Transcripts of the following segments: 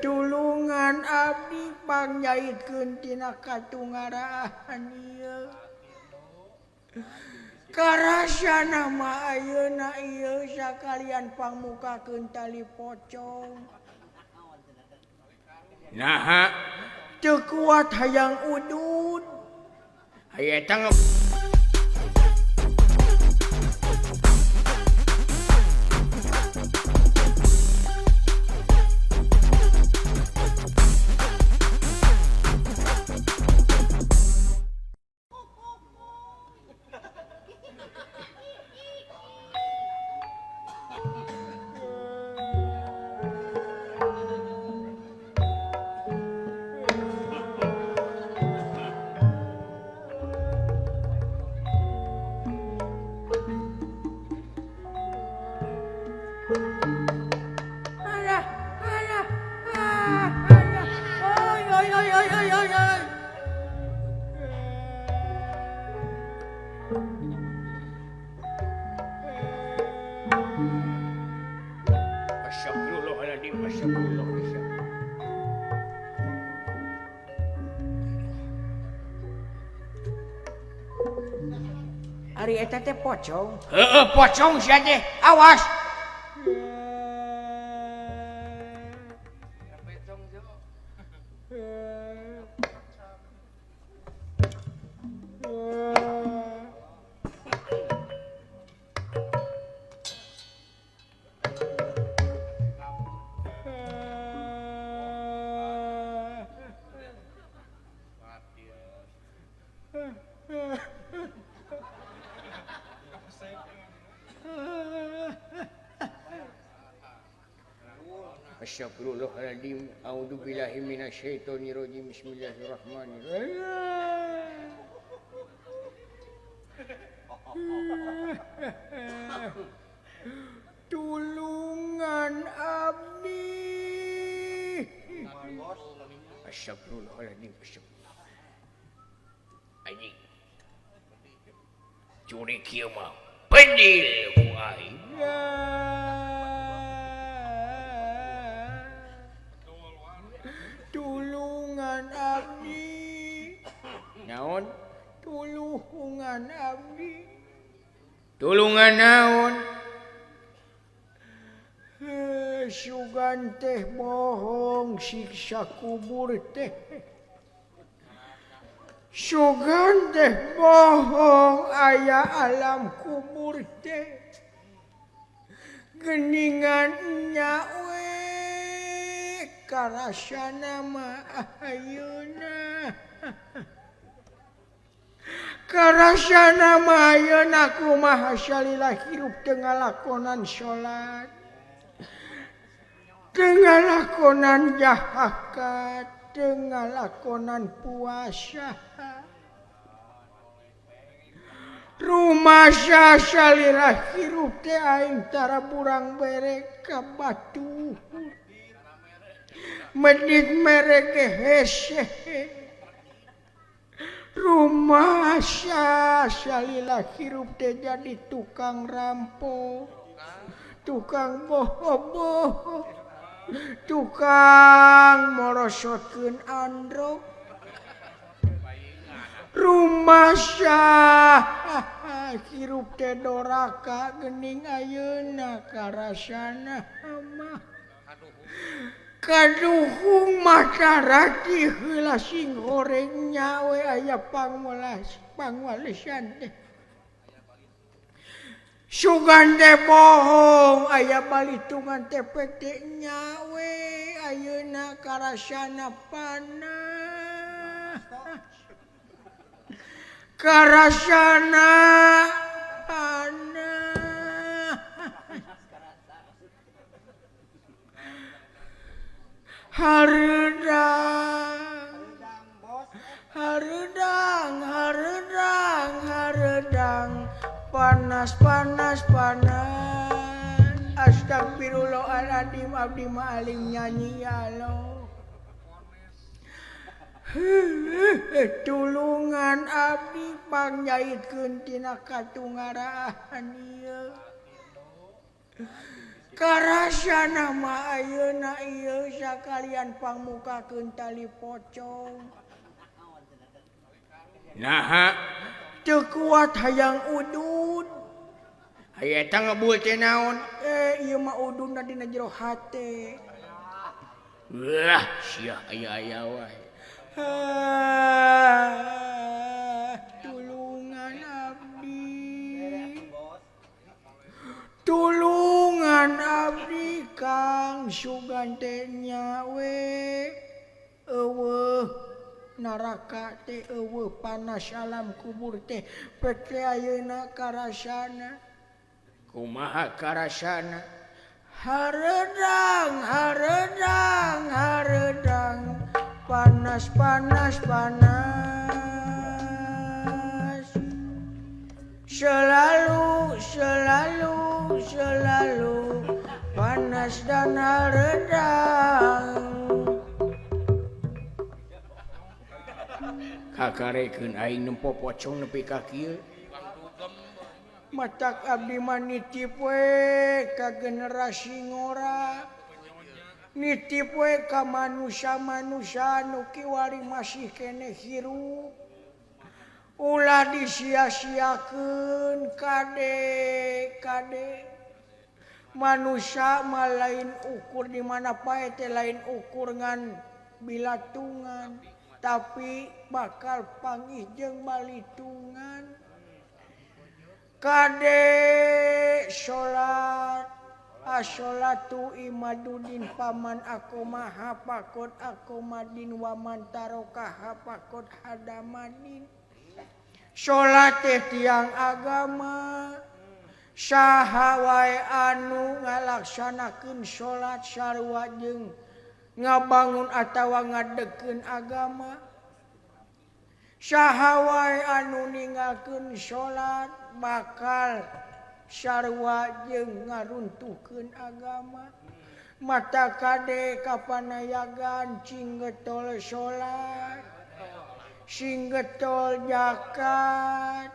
Tulungan abdi pangjaitkeun tina katungarahan ieu. Karasana mah ayeuna ieu sakalian pangmukakeun tali pocong. Naha teu kuat hayang udud. Aya eta Ari eta teh pocong. Heeh, pocong sia teh. Awas. Astagfirullahaladzim. A'udzubillahi minasyaitonirrajim. Bismillahirrahmanirrahim. Tulungan abdi. Astagfirullahaladzim. Anjing. Curi kieu mah pendil ku aing. Tulungan abdi. Naon? Tulungan abdi. Tulungan naon? Sugan teh bohong siksa kubur teh. Sugan teh bohong aya alam kubur teh. Geningan nya we karasana mah ayeuna. Karasana mah ayeuna kumaha salila hirup teu ngalakonan salat. Teu ngalakonan zakat, teu ngalakonan puasa. Rumasa salila hirup teh aing tara burang bere ka batu. Medit mereke hese. Rumasa salila hirup teh jadi tukang rampok, tukang boho-boho, tukang morosotkeun androk. Rumasa hirup teh doraka geuning ayeuna karasana mah. Kaduhung masyarakat heula sing goreng nyawe aya pangwelas pangwalesan teh. Sugan teh bohong aya balitungan teh pete nyawe ayeuna karasana panah. Karasana panah. Hareudang, hareudang, hareudang, hareudang, panas, panas, panas. Astagfirullahaladzim, abdi mah alim nyanyi ya Allah. Tulungan abdi pangjaitkeun tina katungarahan ieu. Karasa nama ayeuna ieu sakalian pangmukakeun tali pocong. Naha teu kuat hayang udud. Aya eta ngebul teh naon? Ieu mah ududna dina jero hate. Wah, sia aya-aya wae. Tulungan abdi. Tulungan abdi Kang sugan teh nya we eueuh neraka teh eueuh panas alam kubur teh pek teh ayeuna karasana. Kumaha karasana? Haredang haredang haredang panas panas panas selalu selalu selalu panas dan haredang. Kakarekeun aing nempo pocong nepi ka kieu. Matak abdi mah nitip we ka generasi ngora, nitip we ka manusia-manusia nu kiwari masih keneh hirup. Ulah disia-siakeun kade kade. Manusia mah lain ukur di mana pae teh lain ukur ngan bilatungan, tapi bakal panggih jeung balitungan. Kade salat as-sholatu imadudin paman aku maha pakot aku madin waman tarokaha pakot hadamadin. Salat teh tiang agama. Saha wae anu ngalaksanakeun salat sarua jeung ngabangun atawa ngadegkeun agama. Saha wae anu ninggalkeun salat bakal sarua jeung ngaruntuhkeun agama. Mata kade kapanayagan cing getol salat, sing getol zakat.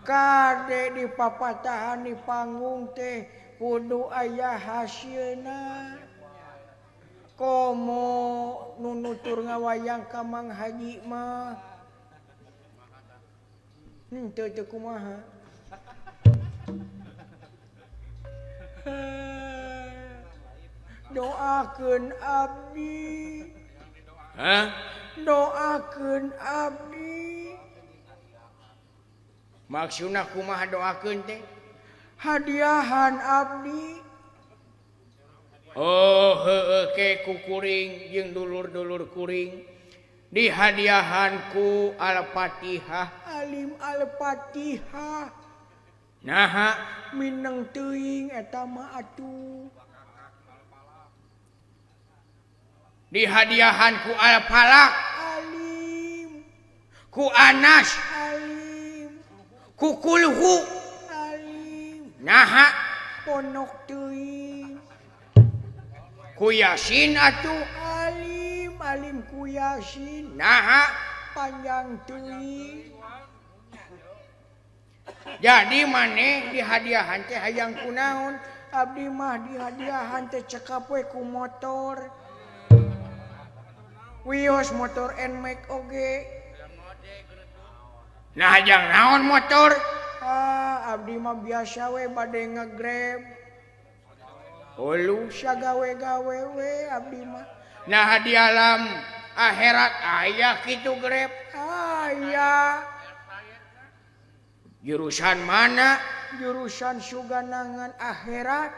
Kade di papatahan di panggung teh kudu aya hasilna. Komo nu nutur ngawayang ka Mang Haji mah henteu teu kumaha. Doakeun abdi. Hah? Doakeun abdi. Maksudna kumaha doakeun teh? Hadiahan abdi. Oh, heueuh ke ku kuring jeung dulur-dulur kuring dihadiahan ku Al-Fatihah. Alim Al-Fatihah. Naha mineng teuing eta mah atuh. Dihadiahan ku Al-Falaq. Alim. Ku Anas. Alim. Ku Kulhu. Alim. Naha ponok teuing. Ku Yasin atuh. Alim alim ku Yasin. Naha panjang teuing. Jadi maneh dihadiahan teh hayang kunaon? Abdi mah dihadiahan teh cekap we ku motor. Wios motor Nmax oge. Nah hayang naon motor? Ah, abdi mah biasa we bade ngegrab. Ulu sagawe-gawe we abdi mah. Nah di alam akhirat aya kitu grab. Aya. Jurusan mana? Jurusan Suganangan akhirat.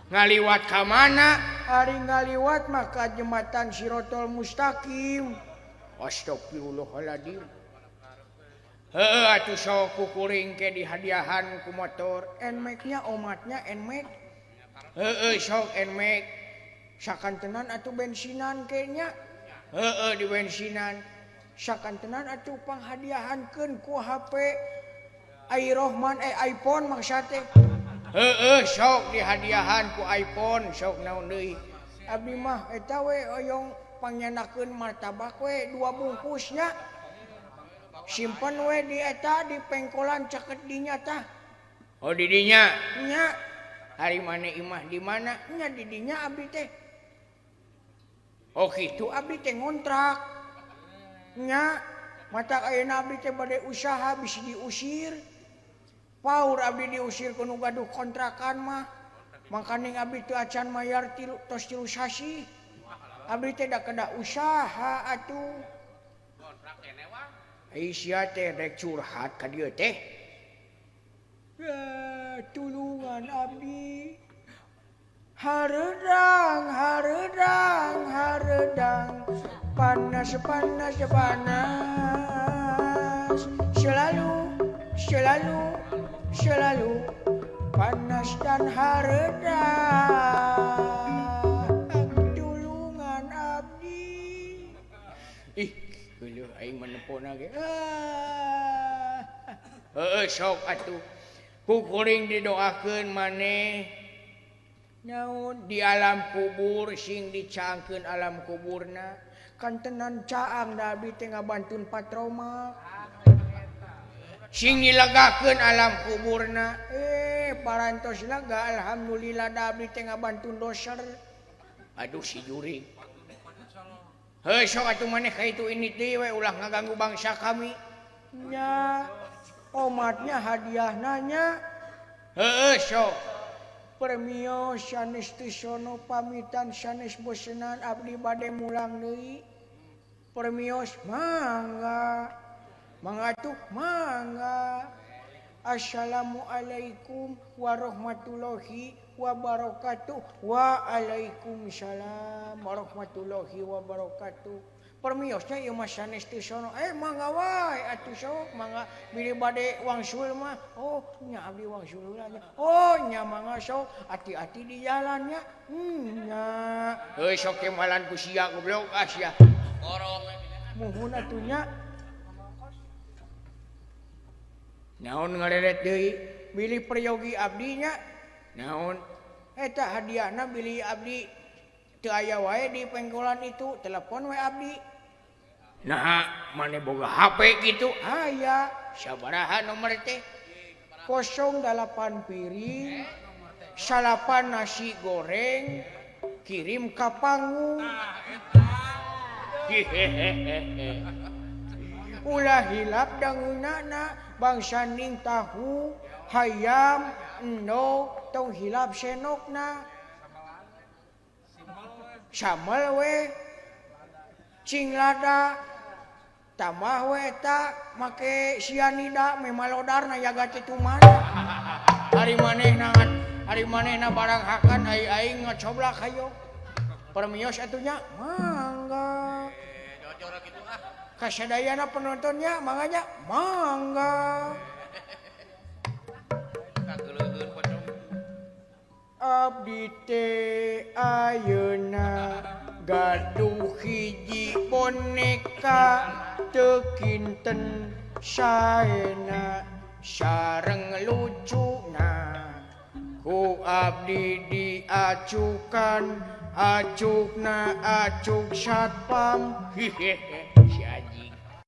Ngaliwat ka mana? Ari ngaliwat maka jembatan Sirotol Mustaqim. Astagfirullahaladzim. Heueuh atuh sok ku kuring ke dihadiahan ku motor. Nmax-nya omatnya Nmax. Heueuh sok Nmax. Sakantenan atuh bensinan kayaknya. Heueuh di bensinan. Sakantenan atuh panghadiahankeun ku HP Ai Rohman iPhone maksud teh. Heueuh sok dihadiahan ku iPhone sok naon deui. Abdi mah eta we oyong pangyanakeun martabak we 2 bungkusnya. Simpen we di eta di pengkolan caket dinya tah. Oh di dinya? Nya. Hari mana imah di mana? Nya di dinya abdi teh. Oh kitu abdi teh ngontrak. Nya mata ayeuna abdi teh bade usaha bisi diusir. Paur abdi diusir ku nu gaduh kontrakan mah. Mangkaning abdi teu acan mayar tilu tos tilu sasih. Abdi teh da kedah usaha atuh. Kontrak keneh wah. Ai sia teh rek curhat ka dieu teh. Ya, tulungan abdi. Hareudang, hareudang, hareudang. Panas, panas, panas. Selalu, selalu, selalu panas dan hareudang. Tulungan abdi. Ih, geuleuh aing menepona ge. Ah. Heueuh sok atuh. Ku kuring didoakeun maneh naon di alam kubur sing dicaangkeun alam kuburna kantenan caang da abdi teh ngabantun patroma sing dilegakeun alam kuburna parantos lega alhamdulillah da abdi teh ngabantun doser aduh si jurig heuh sok atuh maneh ka itu ini deui we ulah ngaganggu bangsa kami nya omatnya hadiah nanya heueuh sok permios sanes teu sono pamitan sanes bosenan abdi bade mulang deui permios mangga mangga atuh mangga assalamualaikum warahmatullahi wabarakatuh waalaikumsalam warahmatullahi wabarakatuh permiosnya ieu mah sanes teu sono mangga wae atuh sok mangga bilih bade wangsul mah oh nya abdi wangsul heula nya oh nya mangga sok ati-ati di jalan nya nya heuh sok kemalan ku sia goblok ah sia borong muhun atuh nya naon ngareret deui bilih peryogi abdi nya naon eta hadiahna bilih abdi teu aya wae di penggolan itu telepon we abdi nah maneh boga HP gitu aya sabaraha nomor teh 08 piring salapan nasi goreng kirim ka panggung ulah hilap dangunana bangsa ning tahu hayam endog tong hilap senokna samel we cing lada tambah we eta make sianida memalodarna jaga teh tuman hari manehna barang hakan ai aing ngacoblak hayo permios atuh nya mangga jojor kitu ah kasadayana penontonnya mangga mangga kageuleuheun pocong abdi teh ayeuna gaduh hiji boneka teu kinten saena sareng lucuna ku abdi diacukan acukna acuk satpam.